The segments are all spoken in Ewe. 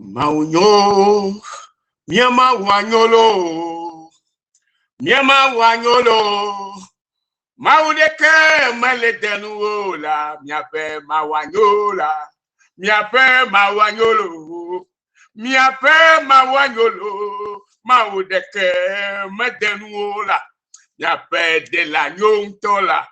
Mawu nyo, mía Mawu anyo loo, mía Mawu anyo loo. Mawu ɖeke mele denu o la, miaƒe Mawu anyo la, miaƒe Mawu anyo loo, miaƒe Mawu anyo loo. Mawu ɖeke medenu o la, miaƒe Ɖela nyo ŋutɔ la,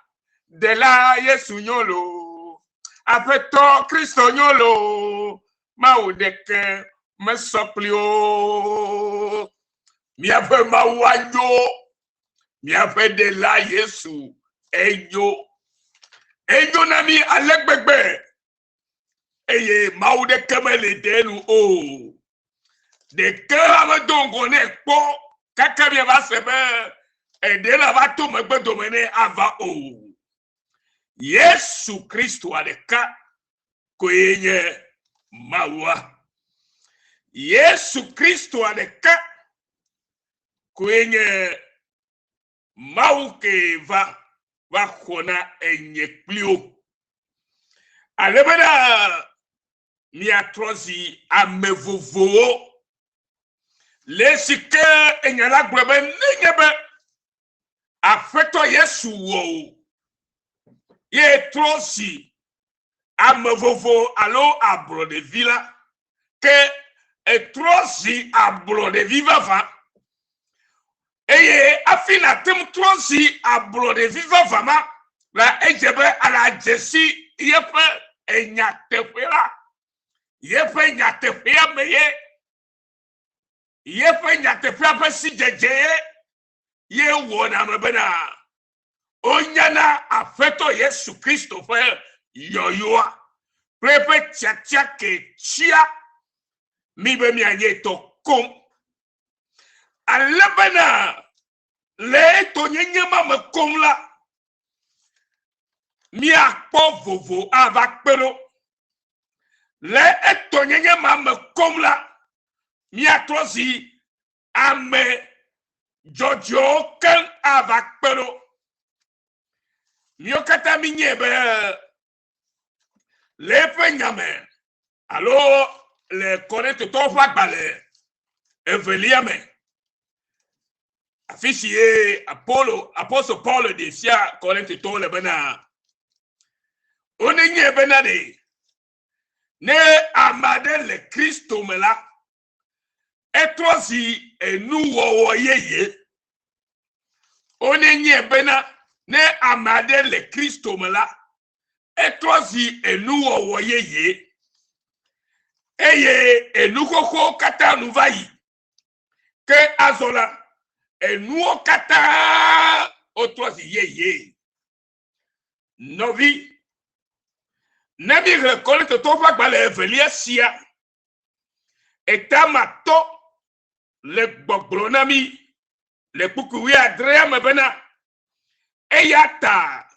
Ɖela Yesu nyo loo, Aƒetɔ Kristo nyo loo, Mawu ɖeke mesɔ kpli o. Miaƒe Mawu anyo, miaƒe Ɖela Yesu enyo. Enyo na mi ale gbegbe eye Mawu ɖeke meli de enu o. Ɖeke hã medo ŋgɔ nɛ kpɔ kaka miava se be eɖe la va to megbe dome nɛ ava o. Yesu Kristoa ɖeka koe nye Mawua. Yesu Kristoa ɖeka koe nye Mawu kee va va xɔ na enye kpli wo. Ale bena miatrɔ zi ame vovowo. Le esi ke enya la gblɔ be nenye be Aƒetɔ Yesu wɔ o ye trɔ zi ame vovo alo ablɔɖevi la, ke etrɔ zi ablɔɖevi vavã. Eye hafi nàte ŋu trɔ zi ablɔɖevi vavã ma la, edze be ala dze si yeƒe nyateƒe la, yeƒe nyateƒea me ye, yeƒe nyateƒea ƒe sidzedze ye, ye wɔna me bena wonyana Aƒetɔ Yesu Kristo ƒe yɔyɔa kple eƒe tiatia ke tsia mí be míanye tɔ koŋ. Ale bena le etɔnyenye ma me koŋ la, míakpɔ vovo ava kpe ɖo. Le etɔnyenye ma me koŋ la, míatrɔ zi ame dzɔdzɔewo keŋ ava kpe ɖo. Míwo katã mínyae be le eƒe nya me alo le Korintotɔwo ƒe agbalẽ evelia me, afi si ye Apolo, Apostol Paulo ɖe fia Korintotɔwo le bena wonenyae bena ɖe ne ame aɖe le Kristo me la, etrɔ zi enuwɔwɔ yeye. Wonenyae bena ne ame aɖe le Kristo me la, etrɔ zi enuwɔwɔ yeye eye enu xoxowo katã nu va yi. Ke azɔ la, enuwo katã wotrɔ zi yeye. Nɔvi, ne míexlẽ Korintotɔwo ƒe agbalẽ evelia sia, Etamatɔ le gbɔgblɔ na mí le kpukpui wuiadrea me bena, Eya ta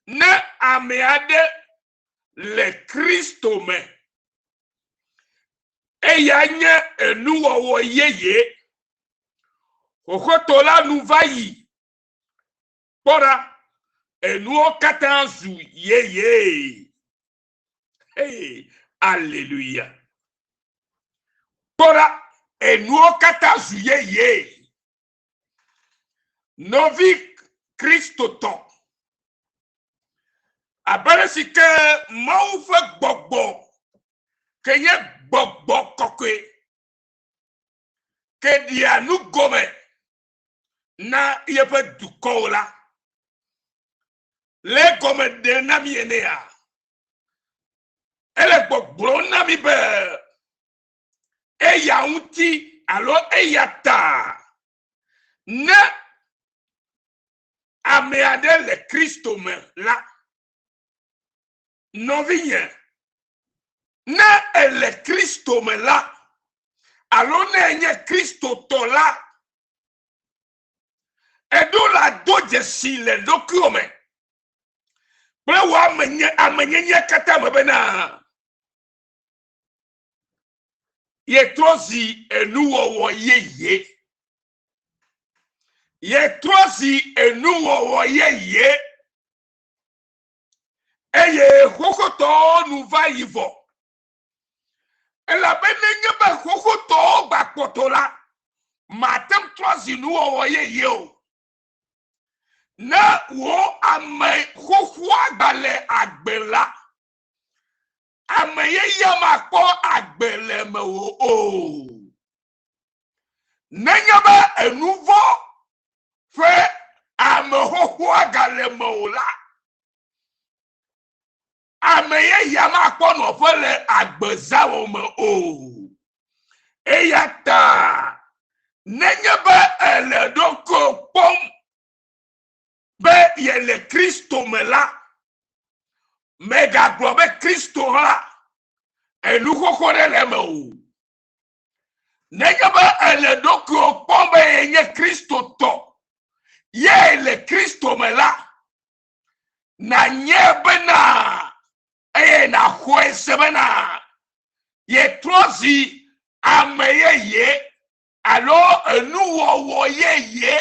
ne ame aɖe le Kristo me, eya nye enuwɔwɔ yeye. Xoxotɔ la nu va yi, kpɔ ɖa, enuwo katã zu yeye. Hey, aleluya. Kpɔ ɖa, enuwo katã zu yeye. Nɔvi Kristotɔ, abe ale si ke Mawu ƒe gbɔgbɔ ke nye gbɔgbɔ kɔkɔe ke ɖia nu gɔme na yeƒe dukɔwo la, le egɔme ɖe na mí enea, ele gbɔgblɔm na mí be eya ŋuti alo eya ta ne ame aɖe le Kristo me la, nɔvinye, ne ele Kristo me la, alo ne enye Kristotɔ la, Èɖo la do dzesi le ɖokuiwò me kple wò amenye amenyenye katã me bena yetrɔ zi enuwɔwɔ yeye. Yetrɔ zi enuwɔwɔ yeye eye xoxotɔwo nu va yi vɔ. Elabe nenye be xoxotɔwo gbakpɔtɔ la, mate ŋu trɔ zi nuwɔwɔ yeye o. Ne wò ame xoxoa gbale agbe la, ame yeyea makpɔ agbe le mewò o. Nenye be enuvɔ ƒe ame xoxoa gale mewò la, ame yeyea makpɔ nɔƒe le agbezãwo me o. Eya ta nenye be èle ɖokuiwò kpɔm be yele Kristo me la, mègagblɔ be Kristo hã enu xoxo ɖe le eme o. Nenye be èle ɖokuiwò kpɔm be yenye Kristotɔ, ye le Kristo me la, nànyae bena eye nàxɔe se bena yetrɔ zi ame yeye alo enuwɔwɔ yeye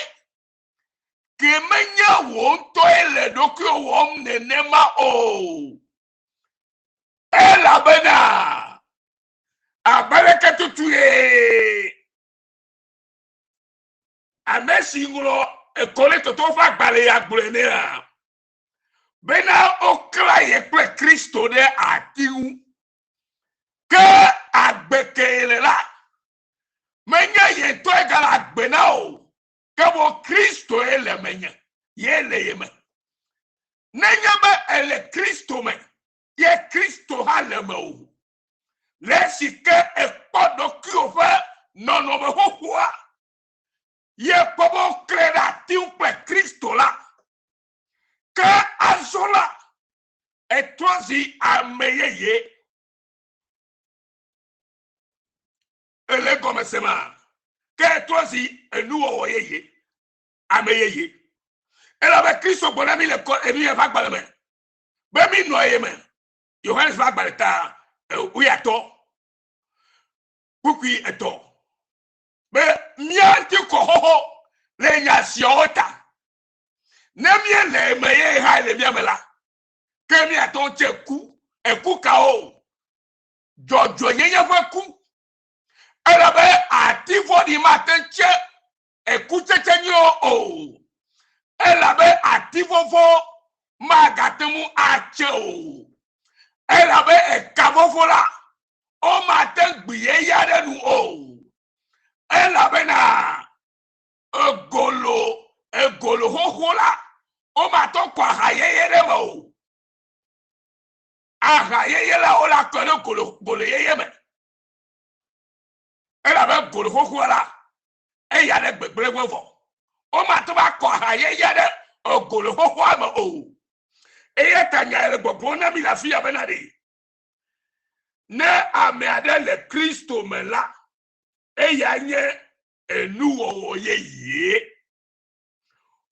ke menye wò ŋutɔe le ɖokuiwò wɔm nenema o. Elabena abe aleke tutue ame si ŋlɔ Korintotowo ƒe agbalẽ ya gblɔe nea, bena woklã ye kple Kristo ɖe ati ŋu. Ke agbe ke le la, menye ye ŋutɔe gale agbe na o, ke boŋ Kristoe le menye, ye le ye me. Nenye be èle Kristo me, ye Kristo hã le mewò. Le esi ke èkpɔ ɖokuiwò ƒe nɔnɔme xoxoa, ye kpɔ be woklẽ ɖe ati ŋu kple Kristo la, ke azɔ la, ètrɔ zi ame yeye. Èle egɔme sema? Ke ètrɔ zi enuwɔwɔ yeye, ame yeye. Elabe Kristo gblɔ na mí le kɔ enu ya ƒe agbalẽ me be mí nɔ eye me. Yohanes ƒe agbalẽ ta wuiatɔ̃ kpukpui etɔ̃ be mía ŋuti kɔ xoxo le nya siawo ta. Ne míele eme ye hã le mía me la, ke míate ŋu tse ku. Eku kawo? Dzɔdzɔenyenye ƒe ku. Elabe ati vɔ̃ɖi mate ŋu tse ekutsetse nyuiwo o, elabe ati vɔvɔ magate ŋu atse o, elabe eka vɔvɔ la, womate ŋu gbi yeye aɖe nu o, elabena egolo egolo xoxo la, womate ŋu kɔ aha yeye ɖe eme o. Aha yeye la, wole akɔe ɖe golo golo yeye me. Elabe golo xoxoa la, eya ɖe gbegblẽ ŋu vɔ. Womate ŋu akɔ aha yeye ɖe egolo xoxoa me o. Eya ta nya le gbɔgblɔm na mi le afi ya bena ɖe, ne ame aɖe le Kristo me la, eya nye enuwɔwɔ yeye.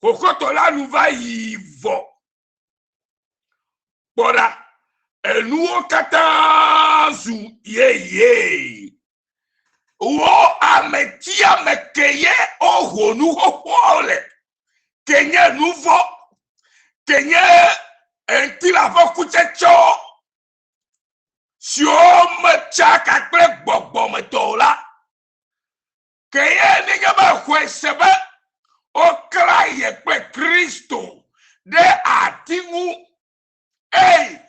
Xoxotɔ la nu va yi vɔ. Kpɔ ɖa, enuwo katã zu yeye. Wo ame sia ame ke ye woho nu xoxoawo le, ke nye nu vɔ̃, ke nye ŋutilã ƒe kutsetsewo siwo metsaka kple gbɔgbɔmetɔ o la, Ke ye nenye be xɔe se be woklã ye kple Kristo ɖe ati ŋu, eye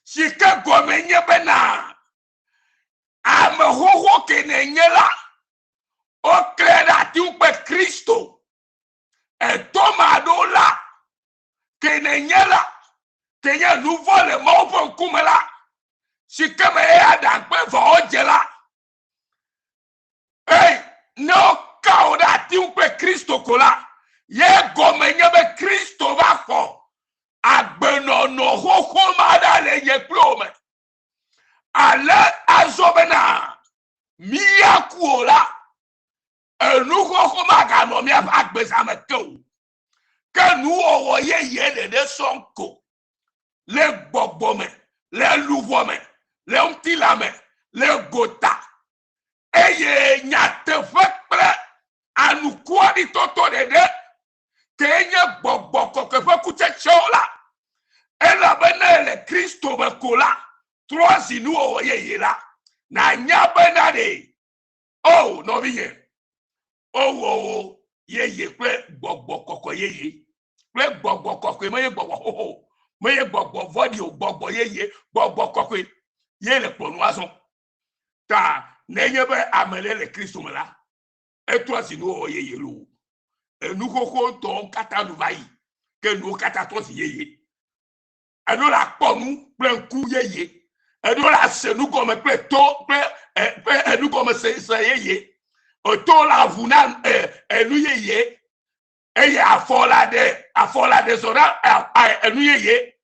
si ke gɔme nye bena ame xoxo ke nènye la, woklãe ɖe ati ŋu kple Kristo. Etɔ maɖo la ke nènye la, ke nye nu vɔ̃ le Mawu ƒe ŋkume la, si ke me ye Adam kple Eva dze la, Ei, ne woka wò ɖe ati ŋu kple Kristo ko la, ye gɔme nye be Kristo va xɔ agbenɔnɔ xoxo ma ɖa le nye kple wò me. Ale azɔ bena míaku o la, enu xoxo maganɔ míaƒe agbezã me ke o. Ke nuwɔwɔ yeye ɖeɖe sɔŋ ko le gbɔgbɔ me, le luʋɔ me, le ŋutilã me, le gota eye nyateƒe kple anukuaɖitɔtɔ ɖeɖe kee nye gbɔgbɔ kɔkɔe ƒe kutsetsewo la, elabena le Kristo me ko la, trɔ zi nuwɔwɔ yeye la. Nànya bena ɖe, o nɔvinye, wowɔ wò yeye kple gbɔgbɔ kɔkɔe yeye. Kple gbɔgbɔ kɔkɔe menye gbɔgbɔ xoxo o, menye gbɔgbɔ vɔ̃ɖi o, gbɔgbɔ yeye, gbɔgbɔ kɔkɔe ye le kplɔ nu azɔ. Ta nenye be ame ɖe le Kristo me la, etrɔ zi nuwɔwɔ yeye loo. Enu xoxotɔwo katã nu va yi, ke nuwo katã trɔ zi yeye. Eɖo la kpɔ nu kple ŋku yeye. Eɖo la se nu gɔme kple to kple kple enugɔmesese yeye. Eto la ʋu na enu yeye eye afɔ la ɖe afɔ la ɖe zɔ na enu yeye.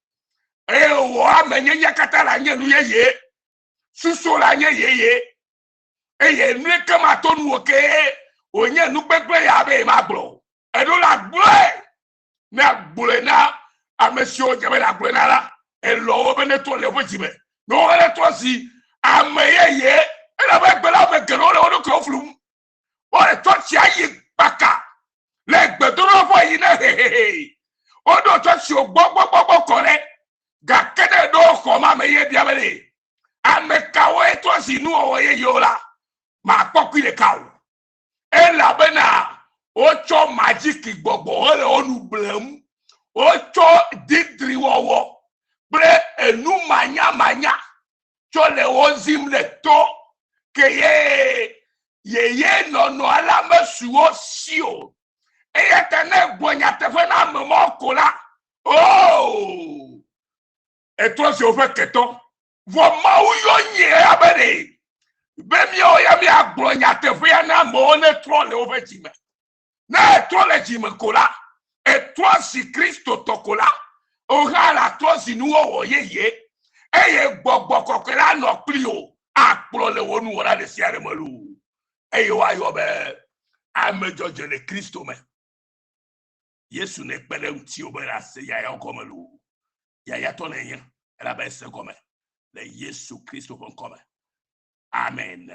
Eye wò amenyenye katã la nye nu yeye. Susu la nye yeye. Eye nu ke mato nu wò kee wònye nu gbegblẽ ya be magblɔ o. Eɖo la gblɔe. Ne agblɔe na ame siwo dze be nàgblɔe na la, elɔ wo be netrɔ le woƒe dzi me. Ne wobe netrɔ zi ame yeye, elabe egbe la ame geɖewo le wo ɖokuiwo flum. Wole tsɔtsia yi kpaka le gbedoɖoƒe yi ne hehehe. Woɖo tsɔtsiwo gbɔgbɔgbɔgbɔ kɔ ɖe. Gake ne eɖo xɔ ma me ye bia be ɖe ame kawoe trɔ zi nuwɔwɔ yeyewo la, makpɔ kui ɖeka o. Elabena wotsɔ madziki gbɔgbɔ hele wo nu blem. Wotsɔ didriwɔwɔ kple enu manyamanya tsɔ le wo zim le to ke ye yeye nɔnɔa la mesu wo si o. Eya ta ne egblɔ nyateƒe na ame mawo ko la, oo, etrɔ zi woƒe ketɔ. Vɔ Mawu yɔ nye ya be ɖe be míawo ya míagblɔ nyateƒea na amewo ne trɔ le woƒe dzi me. Ne etrɔ le dzi me ko la, etrɔ zi Kristotɔ ko la, wò hã la trɔ zi nuwɔwɔ yeye eye gbɔgbɔ kɔkɔe la nɔ kpli wò akplɔ le wò nuwɔna ɖe sia ɖe me loo. Eye woayɔ be ame dzɔdzɔe le Kristo me. Yesu nekpe ɖe ŋutiwò be nàse yayrawo gɔme loo. Yayratɔ nènye elabe ese gɔme le Yesu Kristo ƒe ŋkɔ me. Amen.